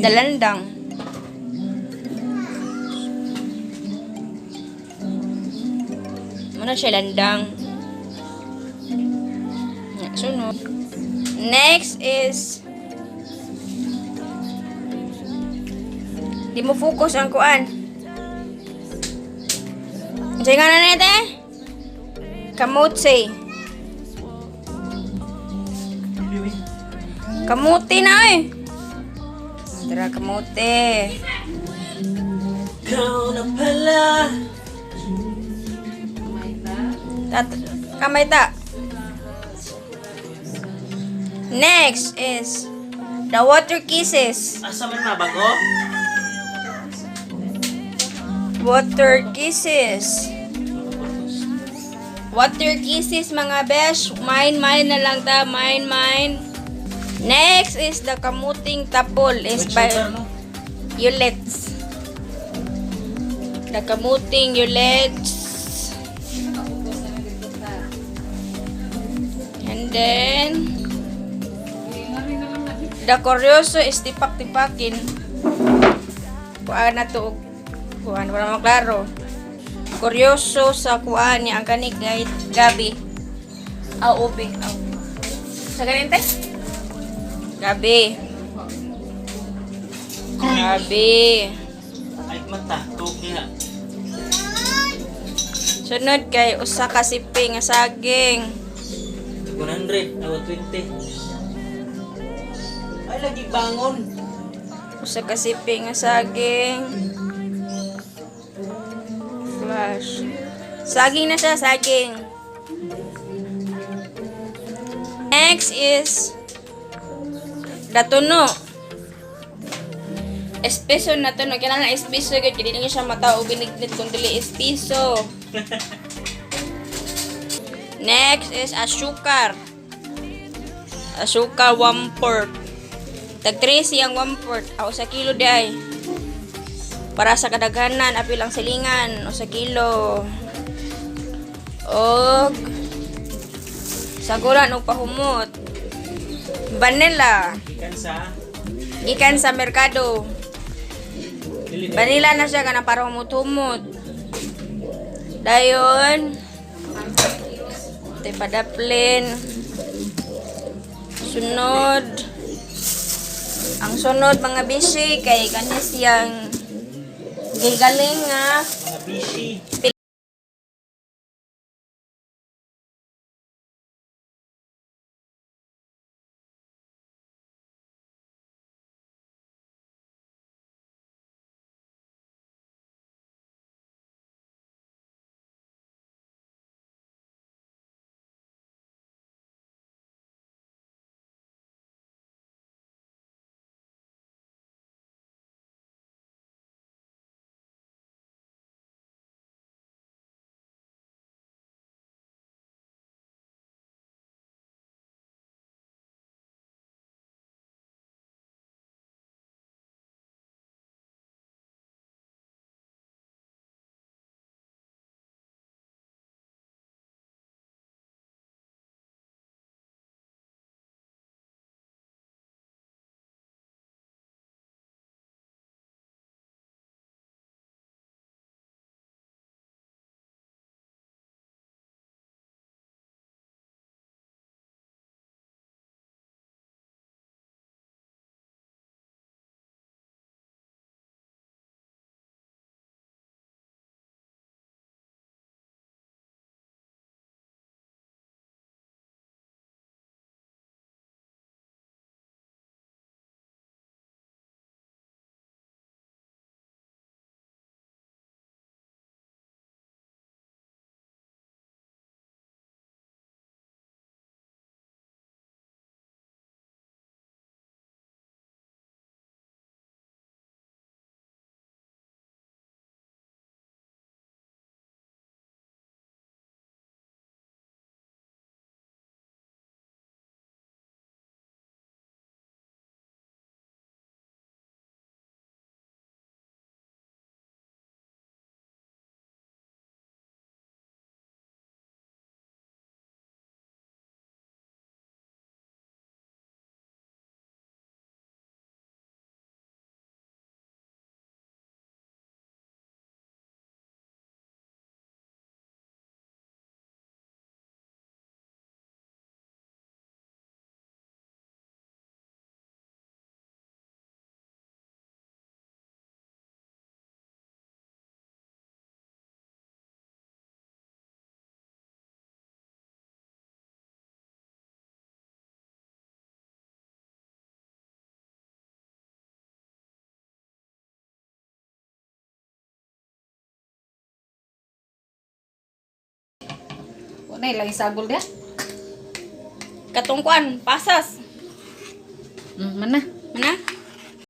Dalandang. Muna siya landang. Sunod. Next is di mo focus ang kuan. Unsay nga na nete? Kamutse. Kamuti na eh. Tara, kamote. Ikaw na pala. Tat kamay ta. Next is the water kisses. Asa man mabago? Water kisses. Water kisses, mga besh. Mine, mine na lang ta. Mine, mine. Next is the kamuting tapol is May by sugar, no? Yulets. The kamuting Yulets. And then, the curioso is tipak-tipakin. Kuan na to. Kuan, wala maklaro. Kuryoso sa kuan niya ang kanig gay gabi. Aw, ubi. Aw. Sa ganin te? Gabi. Gabi. Ay, mata. Tug niya. Sunod kay usa ka sipi nga saging. 100. Awa 20. Ay, lagi bangon. Usa ka sipi nga saging. Flash. Saging na siya, saging. Next is datuno. Espeso na to, no? Kailangan espeso gyud kay dili niya siya mata og binignit kung dili espeso. Next is asukar. Asukar 1/4. Tag 3 siyang 1/4. Aw sa kilo di ay. Para sa kadaghanan, apil ang silingan o sa kilo. Og sagulan og pahumot. Vanilla. Ikan sa... Gikan sa merkado. Dili. Vanilla na siya kana para humot-humot. Dayon. Te padaplin. Sunod. Ang sunod mga bisi kay kanis yang gigaling nga Mga bishi. Na ilang isagol dia. Katong kuan, pasas. Mana? Mana?